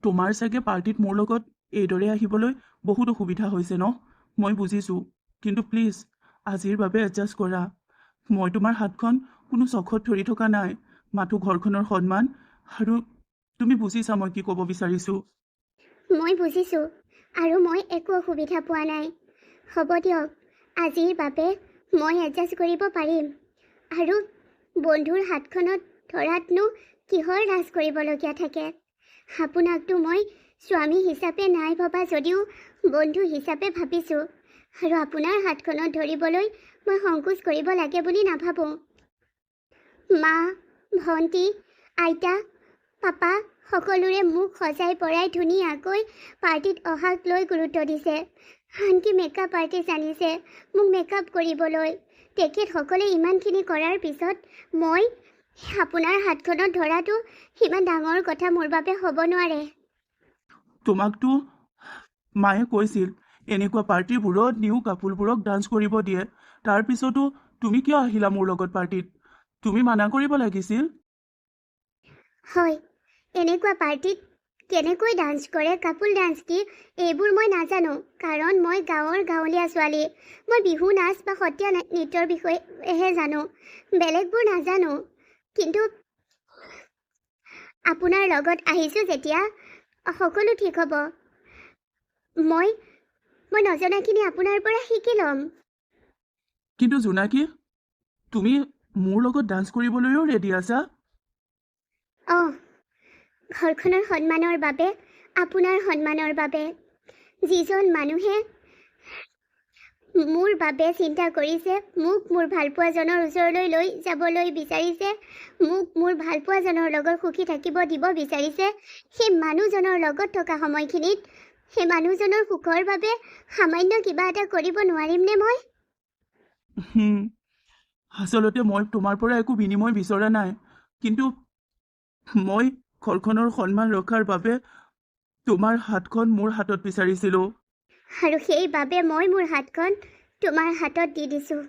তোমাৰ চাগে পাৰ্টিত মোৰ লগত এইদৰে আহিবলৈ বহুত অসুবিধা হৈছে ন? মই বুজিছোঁ, কিন্তু প্লিজ আজিৰ বাবে এডজাষ্ট কৰা। মই তোমাৰ হাতখন কোনো চখত ধৰি থকা নাই, মাথো ঘৰখনৰ সন্মান আৰু তুমি বুজিছা মই কি ক'ব বিচাৰিছোঁ। মই বুজিছোঁ আৰু মই একো অসুবিধা পোৱা নাই। হ'ব দিয়ক, আজিৰ বাবে মই এডজাষ্ট কৰিব পাৰিম। আৰু বন্ধুৰ হাতখনত ধৰাতনো কিহৰ লাজ কৰিবলগীয়া থাকে? আপোনাকতো মই স্বামী হিচাপে নাই ভবা যদিও বন্ধু হিচাপে ভাবিছোঁ আৰু আপোনাৰ হাতখনত ধৰিবলৈ মই সংকোচ কৰিব লাগে বুলি নাভাবোঁ। মা, ভণ্টি, আইতা, পাপা সকলোৰে মোক সজাই পৰাই ধুনীয়াকৈ পাৰ্টিত অহাক লৈ গুৰুত্ব দিছে। আনকি মেকআপ আৰ্টিষ্ট আনিছে মোক মেকআপ কৰিবলৈ। তেখেতসকলে ইমানখিনি কৰাৰ পিছত মই আপোনাৰ হাতখনত ধৰাটো সিমান ডাঙৰ কথা মোৰ বাবে হ'ব নোৱাৰে। তোমাকতো মায়ে কৈছিল, এনেকুৱা পাৰ্টিবোৰত নিউ কাপলবোৰক ডান্স কৰিব দিয়ে। তাৰপিছতো তুমি কিয় আহিলা মোৰ লগত পাৰ্টিত? তুমি মানা কৰিব লাগিছিল। হয়, এনেকুৱা পাৰ্টিত কেনেকৈ ডান্স কৰে, কাপল ডান্স কি, এইবোৰ মই নাজানো, কাৰণ মই গাঁৱৰ গাঁৱলীয়া ছোৱালী। মই বিহু নাচ বা সত্ৰীয়া নৃত্যৰ বিষয়েহে জানো, বেলেগবোৰ নাজানো। কিন্তু আপোনাৰ লগত আহিছোঁ যেতিয়া সকলো ঠিক হ'ব। মই নজনাখিনি আপোনাৰ পৰা শিকি ল'ম। কিন্তু জোনাকী, তুমি মোৰ লগত ডান্স কৰিবলৈও ৰেডি আছা? অঁ, ঘৰখনৰ সন্মানৰ বাবে, আপোনাৰ সন্মানৰ বাবে। যিজন মানুহে মোৰ বাবে চিন্তা কৰিছে, মোক মোৰ ভালপোৱাজনৰ ওচৰলৈ লৈ যাবলৈ বিচাৰিছে, মোক মোৰ ভালপোৱাজনৰ লগত সুখী থাকিব দিব বিচাৰিছে, সেই মানুহজনৰ লগত থকা সময়খিনিত সেই মানুহজনৰ সুখৰ বাবে সামান্য কিবা এটা কৰিব নোৱাৰিমনে মই? আচলতে মই তোমাৰ পৰা একো বিনিময় বিচৰা নাই, কিন্তু মই ঘৰখনৰ সন্মান ৰক্ষাৰ বাবে তোমাৰ হাতখন মোৰ হাতত বিচাৰিছিলোঁ। আৰু সেইবাবে মই মোৰ হাতখন তোমাৰ হাতত দি দিছোঁ।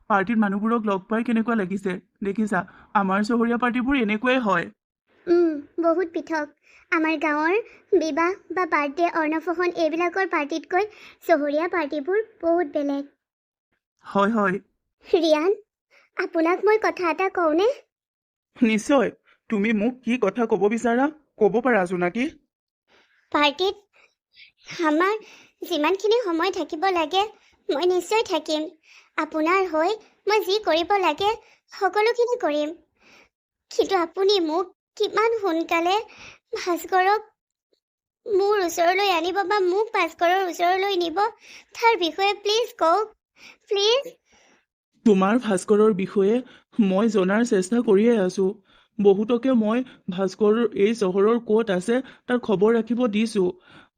পাৰ্টিত মানুহবোৰক লগ পাই কেনেকুৱা লাগিছে? দেখিছা, আমাৰ চহৰীয়া পাৰ্টিবোৰ এনেকুৱাই হয়। বহুত পৃথক। আমাৰ গাঁৱৰ বিবাহ বা বাৰ্থডে, অন্নপ্ৰাশন এইবিলাকৰ পাৰ্টিতকৈ চহৰীয়া পাৰ্টিবোৰ বহুত বেলেগ। হয় হয়। ৰিয়ান, আপোনাক মই কথা এটা কওঁনে? নিশ্চয়, তুমি মোক কি কথা ক'ব বিচাৰা ক'ব পাৰা জোনাকী। পাৰ্টিত আমাৰ যিমানখিনি সময় থাকিব লাগে মই নিশ্চয় থাকিম। আপোনাৰ হৈ মই যি কৰিব লাগে সকলোখিনি কৰিম। কিন্তু আপুনি মোক কিমান সোনকালে ভাস্কৰক মোৰ ওচৰলৈ আনিব বা মোক ভাস্কৰৰ ওচৰলৈ নিব, তাৰ বিষয়ে প্লিজ কওক, প্লিজ। তোমাৰ ভাস্কৰৰ বিষয়ে মই জনাৰ চেষ্টা কৰিয়ে আছোঁ। বহুতকে মই ভাস্কৰ এই চহৰৰ ক'ত আছে তাৰ খবৰ ৰাখিব দিছোঁ।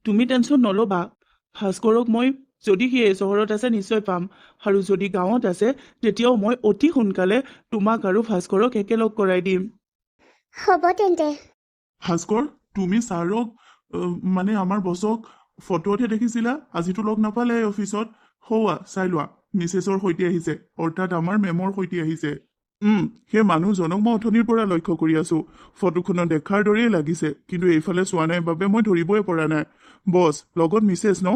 তুমি টেনশ্যন নল'বা। ভাস্কৰক মই যদি সি এই চহৰত আছে নিশ্চয় পাম, আৰু যদি গাঁৱত আছে তেতিয়াও মই অতি সোনকালে তোমাক আৰু ভাস্কৰক একেলগ কৰাই দিম। হ'ব তেন্তে। ভাস্কৰ, তুমি ছাৰক, মানে আমাৰ বছক ফটোতহে দেখিছিলা, আজিতো লগ নাপালে অফিচত। সৌৱা চাই লোৱা, মিছেছৰ সৈতে আহিছে, অৰ্থাৎ আমাৰ মেমৰ সৈতে আহিছে। সেই মানুহজনক মই অথনিৰ পৰা লক্ষ্য কৰি আছো। ফটোখনত দেখাৰ দৰেই লাগিছে, কিন্তু এইফালে চোৱা নাই বাবে মই ধৰিবই পৰা নাই। বছ, লগত মিছেছ ন?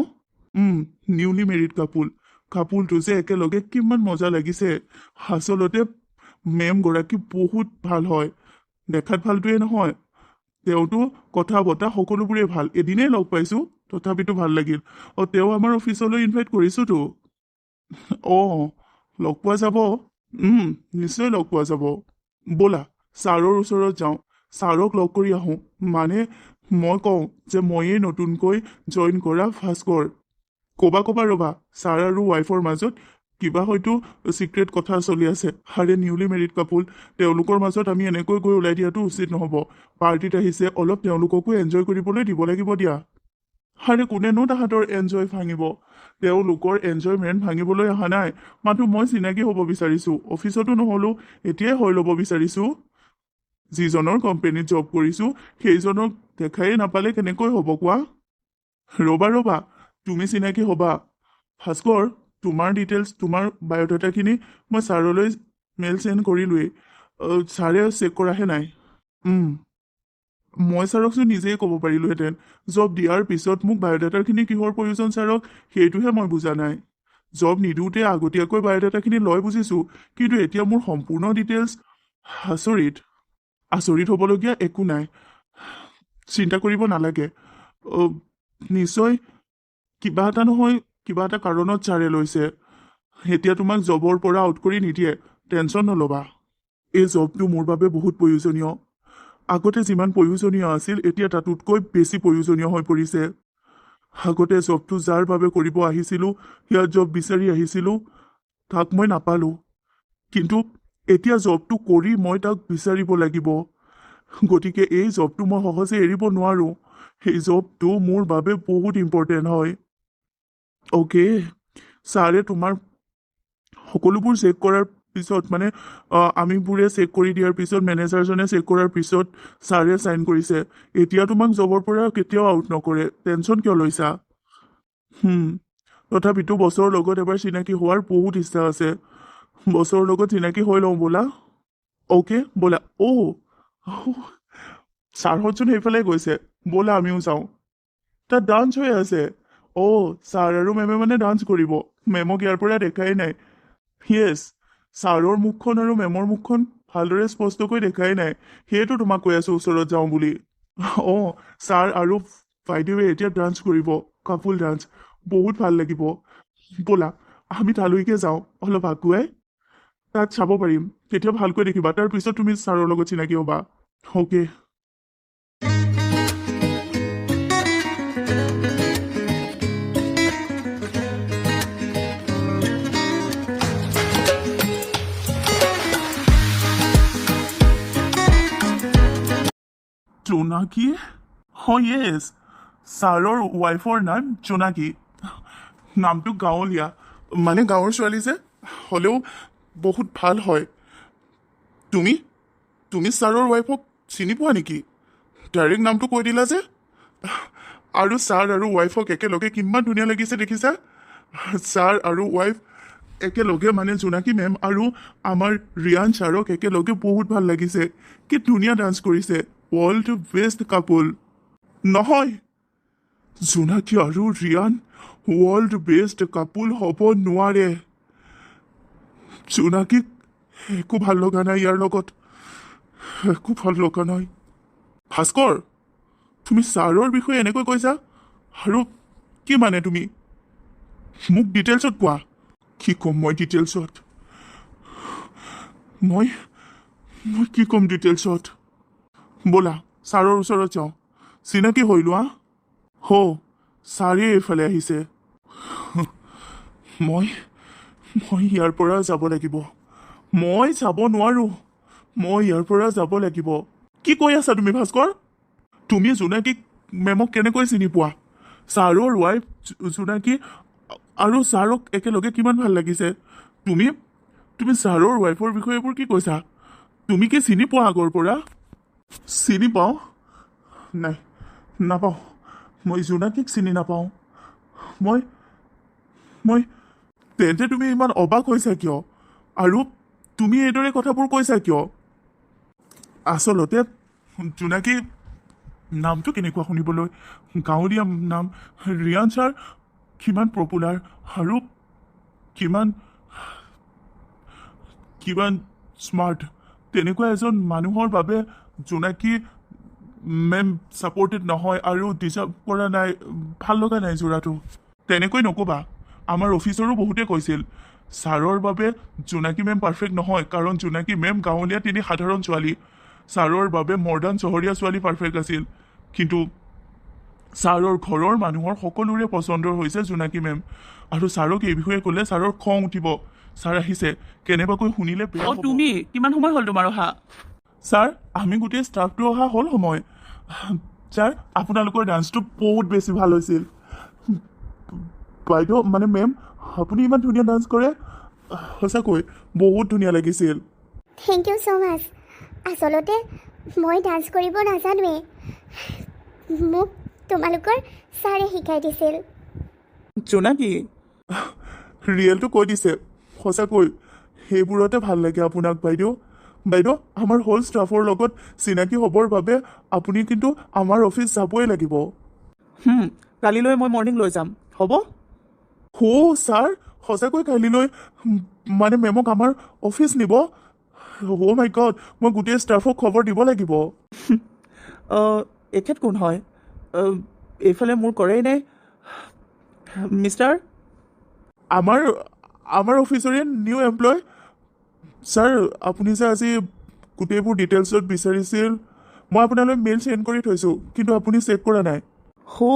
Newly married couple. কাপলটো যে একেলগে কিমান মজা লাগিছে। আচলতে মেম গৰাকী বহুত ভাল হয়। দেখাত ভালটোৱে নহয়, তেওঁতো কথা বতৰা সকলোবোৰেই ভাল। এদিনেই লগ পাইছো, তথাপিতো ভাল লাগিল। অঁ, তেওঁ আমাৰ অফিচলৈ ইনভাইট কৰিছোতো। অঁ, লগ পোৱা যাব। নিশ্চয় লগ পোৱা যাব। ব'লা, ছাৰৰ ওচৰত যাওঁ, ছাৰক লগ কৰি আহোঁ। মানে মই কওঁ যে ময়েই নতুনকৈ জইন কৰা ভাস্কৰ। ক'বা ক'বা, ৰ'বা, ছাৰ আৰু ৱাইফৰ মাজত কিবা হয়তো চিক্ৰেট কথা চলি আছে। আৰে, নিউলি মেৰিড কাপল, তেওঁলোকৰ মাজত আমি এনেকৈ গৈ ওলাই দিয়াটো উচিত নহ'ব। পাৰ্টিত আহিছে, অলপ তেওঁলোককো এনজয় কৰিবলৈ দিব লাগিব দিয়া। আৰে, কোনেনো তাহাঁতৰ এনজয় ভাঙিব? তেওঁলোকৰ এনজয়মেণ্ট ভাঙিবলৈ অহা নাই, মাথো মই চিনাকি হ'ব বিচাৰিছোঁ। অফিচতো নহ'লেও এতিয়াই হৈ ল'ব বিচাৰিছোঁ। যিজনৰ কোম্পেনীত জব কৰিছোঁ সেইজনক দেখাই নাপালে কেনেকৈ হ'ব কোৱা? ৰ'বা ৰ'বা, তুমি চিনাকি হ'বা। ভাস্কৰ, তোমাৰ ডিটেইলছ, তোমাৰ বায়'ডাটাখিনি মই ছাৰলৈ মেইল চেণ্ড কৰিলোৱেই। ছাৰে চেক কৰাহে নাই। মই ছাৰকচোন নিজেই ক'ব পাৰিলোহেঁতেন। জব দিয়াৰ পিছত মোক বায়'ডাটাখিনি কিহৰ প্ৰয়োজন ছাৰক, সেইটোহে মই বুজা নাই। জব নিদিওঁতে আগতীয়াকৈ বায়'ডাটাখিনি লয় বুজিছোঁ, কিন্তু এতিয়া মোৰ সম্পূৰ্ণ ডিটেইলছ। আচৰিত। আচৰিত হ'বলগীয়া একো নাই, চিন্তা কৰিব নালাগে। নিশ্চয় কিবা এটা নহয় কিবা এটা কাৰণত ছাৰে লৈছে। এতিয়া তোমাক জবৰ পৰা আউট কৰি নিদিয়ে, টেনশ্যন নল'বা। এই জবটো মোৰ বাবে বহুত প্ৰয়োজনীয়। আগতে যিমান প্ৰয়োজনীয় আছিল, এতিয়া তাতোতকৈ বেছি প্ৰয়োজনীয় হৈ পৰিছে। আগতে জবটো যাৰ বাবে কৰিব আহিছিলোঁ, ইয়াত জব বিচাৰি আহিছিলোঁ, তাক মই নাপালোঁ। কিন্তু এতিয়া জবটো কৰি মই তাক বিচাৰিব লাগিব। গতিকে এই জবটো মই সহজে এৰিব নোৱাৰোঁ। এই জবটো মোৰ বাবে বহুত ইম্পৰ্টেণ্ট হয়। অ'কে, ছাৰে তোমাৰ সকলোবোৰ চেক কৰাৰ পিছত, মানে আমিবোৰে চেক কৰি দিয়াৰ পিছত, মেনেজাৰজনে চেক কৰাৰ পিছত ছাৰে চাইন কৰিছে। এতিয়া তোমাক জবৰ পৰা কেতিয়াও আউট নকৰে, টেনশ্যন কিয় লৈছা? তথাপিতো বছৰ লগত এবাৰ চিনাকি হোৱাৰ বহুত ইচ্ছা আছে। বছৰৰ লগত চিনাকি হৈ লওঁ ব'লা। অ'কে ব'লা। অ' ছাৰহঁতচোন সেইফালে গৈছে, ব'লা আমিও যাওঁ। তাত ডান্স হৈ আছে। অ' ছাৰ আৰু মেমে মানে ডান্স কৰিব। মেমক ইয়াৰ পৰা দেখাই নাই। য়েছ, ছাৰৰ মুখখন আৰু মেমৰ মুখখন ভালদৰে স্পষ্টকৈ দেখাই নাই, সেইটো তোমাক কৈ আছোঁ ওচৰত যাওঁ বুলি। অঁ, ছাৰ আৰু বাইদেৱে এতিয়া ডান্স কৰিব, কাপুল ডান্স, বহুত ভাল লাগিব। ব'লা আমি তালৈকে যাওঁ, অলপ আগুৱাই তাত চাব পাৰিম, তেতিয়া ভালকৈ দেখিবা। তাৰপিছত তুমি ছাৰৰ লগত চিনাকি হ'বা। অ'কে। জোনাকী? হয়, য়েছ, ছাৰৰ ৱাইফৰ নাম জোনাকী। নামটো গাঁৱলীয়া, মানে গাঁৱৰ ছোৱালী যে, হ'লেও বহুত ভাল হয়। তুমি তুমি ছাৰৰ ৱাইফক চিনি পোৱা নেকি? ডাইৰেক্ট নামটো কৈ দিলা যে। আৰু ছাৰ আৰু ৱাইফক একেলগে কিমান ধুনীয়া লাগিছে দেখিছা? ছাৰ আৰু ৱাইফ একেলগে, মানে জোনাকী মেম আৰু আমাৰ ৰিয়ান ছাৰক একেলগে বহুত ভাল লাগিছে। কি ধুনীয়া ডান্স কৰিছে, ৱৰ্ল্ড বেষ্ট কাপল। নহয়, জোনাকী আৰু ৰিয়ান ৱৰ্ল্ড বেষ্ট কাপল হ'ব নোৱাৰে। জোনাকীক একো ভাল লগা নাই, ইয়াৰ লগত একো ভাল লগা নাই। ভাস্কৰ, তুমি ছাৰৰ বিষয়ে এনেকৈ কৈছা আৰু কি মানে? তুমি মোক ডিটেইলছত কোৱা। কি ক'ম মই ডিটেইলছত? মই মই কি ক'ম ডিটেইলছত? ব'লা ছাৰৰ ওচৰত যাওঁ, চিনাকি হৈ লোৱা। হ', ছাৰে এইফালে আহিছে। মই মই ইয়াৰ পৰা যাব লাগিব। মই যাব নোৱাৰোঁ, মই ইয়াৰ পৰা যাব লাগিব। কি কৈ আছা তুমি ভাস্কৰ? তুমি জোনাকী মেমক কেনেকৈ চিনি পোৱা? ছাৰৰ ৱাইফ জোনাকী আৰু ছাৰক একেলগে কিমান ভাল লাগিছে। তুমি তুমি ছাৰৰ ৱাইফৰ বিষয়ে এইবোৰ কি কৈছা? তুমি কি চিনি পোৱা আগৰ পৰা? চিনি পাওঁ? নাই, নাপাওঁ। মই জোনাকীক চিনি নাপাওঁ। মই মই তেন্তে তুমি ইমান অবাক হৈছা কিয়? আৰু তুমি এইদৰে কথাবোৰ কৈছা কিয়? আচলতে জোনাকী নামটো কেনেকুৱা শুনিবলৈ, গাঁৱলীয়া নাম। ৰিয়ান ছাৰ কিমান পপুলাৰ আৰু কিমান কিমান স্মাৰ্ট। তেনেকুৱা এজন মানুহৰ বাবে জোনাকী মেম ছাপৰ্টেড নহয় আৰু ডিজাৰ্ভ কৰা নাই, ভাল লগা নাই যোৰাটো। তেনেকৈ নক'বা। আমাৰ অফিচৰো বহুতে কৈছিল ছাৰৰ বাবে জোনাকী মেম পাৰফেক্ট নহয়, কাৰণ জোনাকী মেম গাঁৱলীয়া তিনি সাধাৰণ ছোৱালী, ছাৰৰ বাবে মডাৰ্ণ চহৰীয়া ছোৱালী পাৰফেক্ট আছিল। কিন্তু ছাৰৰ ঘৰৰ মানুহৰ সকলোৰে পচন্দৰ হৈছে জোনাকী মেম। আৰু ছাৰক এই বিষয়ে ক'লে ছাৰৰ খং উঠিব। ছাৰ আহিছে, কেনেবাকৈ শুনিলে বেয়া অ হ'ব। তুমি কিমান সময় হ'ল তোমাৰ অহা? ছাৰ, আমি গোটেই ষ্টাফটো অহা হ'ল সময়। ছাৰ, আপোনালোকৰ ডান্সটো বহুত বেছি ভাল হৈছিল। বাইদেউ, মানে মেম, আপুনি ইমান ধুনীয়া ডান্স কৰে, সঁচাকৈ বহুত ধুনীয়া লাগিছিল। Thank you so মাছ। আচলতে মই ডান্স কৰিব নাজানোৱেই, মোক তোমালোকৰ ছাৰে শিকাই দিছিল। জোনাকী, ৰিয়েলটো কৈ দিছে, সঁচাকৈ সেইবোৰতে ভাল লাগে আপোনাক বাইদেউ। বাইদেউ, আমাৰ হোল ষ্টাফৰ লগত চিনাকি হ'বৰ বাবে আপুনি কিন্তু আমাৰ অফিচ যাবই লাগিব। কালিলৈ মই মৰ্ণিং লৈ যাম, হ'ব? হো ছাৰ, সঁচাকৈ কালিলৈ মানে মেমক আমাৰ অফিচ নিব? অ' মাই গড, মই গোটেই ষ্টাফক খবৰ দিব লাগিব। এখেত কোন হয়? এইফালে মোৰ কৰেই নাই, মিষ্টাৰ। আমাৰ অফিচৰে নিউ এমপ্লয় ছাৰ। আপুনি যে আজি গোটেইবোৰ ডিটেইলছত বিচাৰিছিল, মই আপোনালৈ মেইল চেণ্ড কৰি থৈছোঁ, কিন্তু আপুনি চেক কৰা নাই। হো,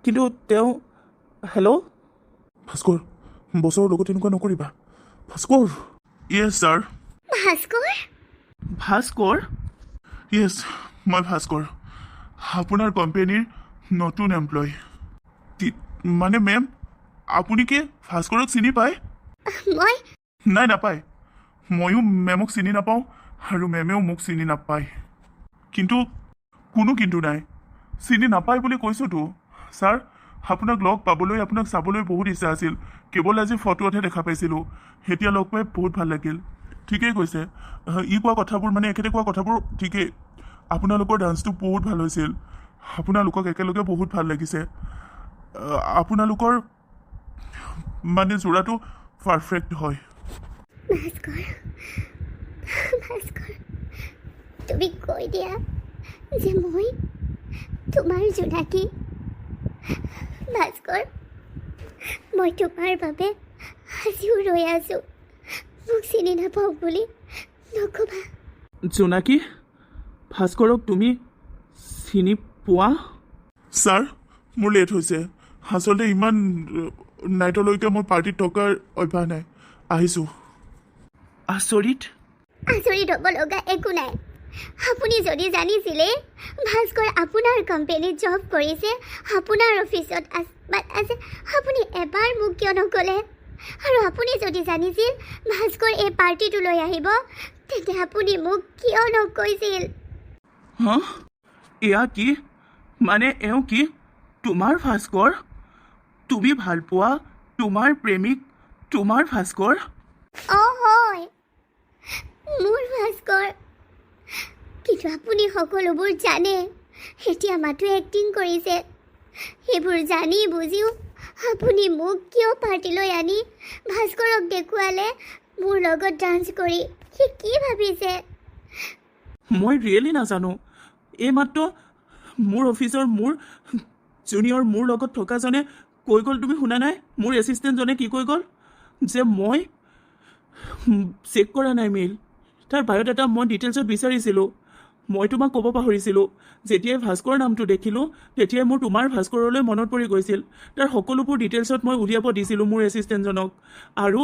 কিন্তু তেওঁ, হেল্ল'? ভাস্কৰ, বছৰৰ লগত এনেকুৱা নকৰিবা ভাস্কৰ। য়েছ ছাৰ। ভাস্কৰ? ভাস্কৰ? য়েছ, মই ভাস্কৰ, আপোনাৰ কোম্পেনীৰ নতুন এমপ্লয়। মানে মেম, আপুনি কি ভাস্কৰক চিনি পায়? মই নাই, নাপায়। ময়ো মেমক চিনি নাপাওঁ আৰু মেমেও মোক চিনি নাপায়। কিন্তু কোনো কিন্তু নাই, চিনি নাপায় বুলি কৈছোঁতো। ছাৰ, আপোনাক লগ পাবলৈ, আপোনাক চাবলৈ বহুত ইচ্ছা আছিল। কেৱল আজি ফটোতহে দেখা পাইছিলোঁ, এতিয়া লগ পাই বহুত ভাল লাগিল। ঠিকেই কৈছে ই কোৱা কথাবোৰ, মানে এখেতে কোৱা কথাবোৰ ঠিকেই। আপোনালোকৰ ডান্সটো বহুত ভাল হৈছিল। আপোনালোকক একেলগে বহুত ভাল লাগিছে। আপোনালোকৰ মানে যোৰাটো পাৰফেক্ট হয়। ভাস্কৰ, ভাস্কৰ, তুমি কৈ দিয়া যে মই তোমাৰ জোনাকী। ভাস্কৰ, মই তোমাৰ বাবে আজিও ৰৈ আছোঁ। মোক চিনি নাপাওঁ বুলি নক'বা। জোনাকী, ভাস্কৰক তুমি চিনি পোৱা? ছাৰ, মোৰ লেট হৈছে। আচলতে ইমান নাইটলৈকে মোৰ পাৰ্টিত থকাৰ অভ্যাস নাই। আহিছোঁ। আচৰিত। আচৰিত হ'ব লগা একো নাই। আপুনি যদি জানিছিলে ভাস্কৰ আপোনাৰ কোম্পেনীত জব কৰিছে, আপোনাৰ অফিচত আছে, আপুনি এবাৰ মোক কিয় নক'লে? আৰু আপুনি যদি জানিছিল ভাস্কৰ এই পাৰ্টিটোলৈ আহিব, তেন্তে আপুনি মোক কিয় নকৈছিল? হা, এয়া কি? মানে এওঁ কি তোমাৰ ভাস্কৰ? তুমি ভালপোৱা তোমাৰ প্ৰেমিক, তোমাৰ ভাস্কৰ? অঁ হয়, মোৰ ভাস্কৰ। কিন্তু আপুনি সকলোবোৰ জানে, এতিয়া মাথো এক্টিং কৰিছে। সেইবোৰ জানি বুজিও আপুনি মোক কিয় পাৰ্টিলৈ আনি ভাস্কৰক দেখুৱালে মোৰ লগত ডান্স কৰি? সি কি ভাবিছে? মই ৰিয়েলি নাজানো। এইমাত্ৰ মোৰ অফিচৰ মোৰ জুনিয়ৰ, মোৰ লগত থকাজনে কৈ গ'ল, তুমি শুনা নাই? মোৰ এছিষ্টেণ্টজনে কি কৈ গ'ল যে মই চেক কৰা নাই মেইল, তাৰ বায়'ডাটা মই ডিটেইলছত বিচাৰিছিলোঁ। মই তোমাক ক'ব পাহৰিছিলোঁ। যেতিয়াই ভাস্কৰ নামটো দেখিলোঁ, তেতিয়াই মোৰ তোমাৰ ভাস্কৰলৈ মনত পৰি গৈছিল। তাৰ সকলোবোৰ ডিটেইলছত মই উলিয়াব দিছিলোঁ মোৰ এছিষ্টেণ্টজনক আৰু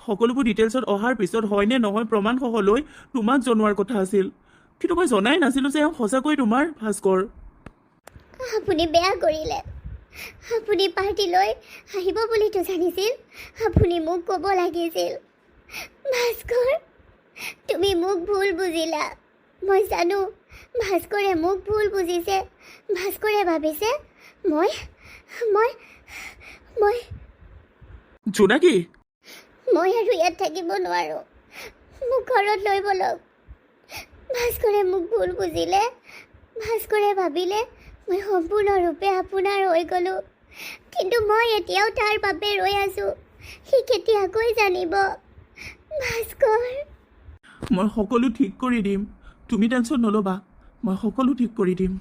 সকলোবোৰ ডিটেইলছত অহাৰ পিছত হয়নে নহয় প্ৰমাণসহ লৈ তোমাক জনোৱাৰ কথা আছিল। কিন্তু মই জনাই নাছিলোঁ যে এওঁ সঁচাকৈ তোমাৰ ভাস্কৰ। আপুনি বেয়া কৰিলে। আপুনি পাৰ্টিলৈ আহিব বুলিতো জানিছিল, আপুনি মোক ক'ব লাগিছিল। ভাস্কৰ, তুমি মোক ভুল বুজিলা। মই জানো ভাস্কৰে মোক ভুল বুজিছে। ভাস্কৰে ভাবিছে মই মই মই জোনাকী! মই আৰু ইয়াত থাকিব নোৱাৰোঁ, মোক ঘৰত লৈ ব'লক। ভাস্কৰে মোক ভুল বুজিলে। ভাস্কৰে ভাবিলে মই সম্পূৰ্ণৰূপে আপোনাৰ হৈ গ'লোঁ। কিন্তু মই এতিয়াও তাৰ বাবে ৰৈ আছোঁ। সি কেতিয়াকৈ জানিব? ভাস্কৰ! মই সকলো ঠিক কৰি দিম, তুমি টেনশ্যন নল'বা। মই সকলো ঠিক কৰি দিম।